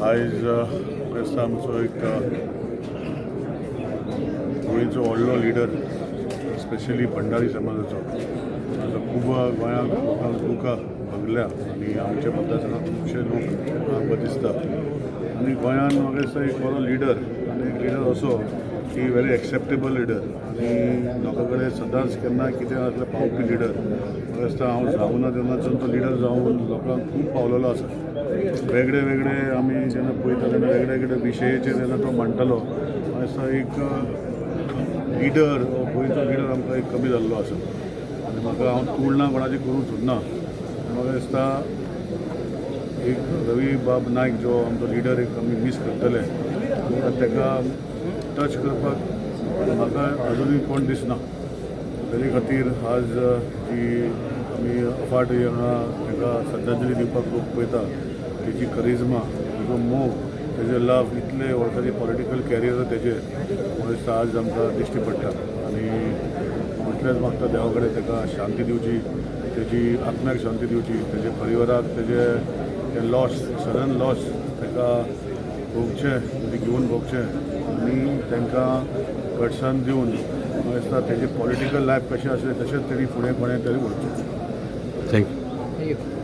आयज म्हाका दिसता आमचो एक गोंयचो व्हडलो लिडर, स्पेशली भंडारी समाजाचो, आतां खूब गोंयांत लोकांक दुकां भोगल्या आनी आमच्या मतदारसंघात खुबशे लोक आमकां दिसता. आनी गोंयांत म्हाका दिसता एक बरो लिडर आनी एक लिडर असो की व्हेरी एक्सेप्टेबल लिडर आनी लोकां कडेन सदांच केन्ना कितें आसल्यार पावपी लिडर. म्हाका दिसता हांव जावना तेन्नाच्यान तो लिडर जावन लोकांक खूब पावलेलो आसा. वेगळे वेगळे आमी जेन्ना पळयता तेन्ना वेगळे वेगळे विशयाचेर जेन्ना तो मांडटालो, म्हाका दिसता एक लिडर, गोंयचो लिडर आमकां एक कमी जाल्लो आसा. आनी म्हाका हांव तुळना कोणाची करूंक सोदना. म्हाका दिसता एक रवी बाब नायक जो आमचो लिडर एक आमी मीस करतले. ताका टच करपाक म्हाका अजुनूय कोण दिसना. ताजे खातीर आज जी आमी अफाट हांगा ताका श्रद्धांजली दिवपाक लोक पळयता, तेजी करिज्मा, तेजो मोग, तेजे लव, इतले वर्सांचे पॉलिटिकल कॅरियर तेजें म्हाका दिसता आज आमकां दिश्टी पडटा. आनी म्हटल्यार मागता देवा कडेन ताका शांती दिवची, तेजी आत्म्याक शांती दिवची, तेजे परिवाराक तेजे ते लॉस, सडन लॉस ताका भोगचें, तेजें घेवन भोगचें आनी तांकां घटसाण दिवन म्हाका दिसता तेजें पॉलिटिकल लायफ कशें आसलें तशेंच तेणी फुडें कोणें तरी व्हरचें. Thank you. Thank you.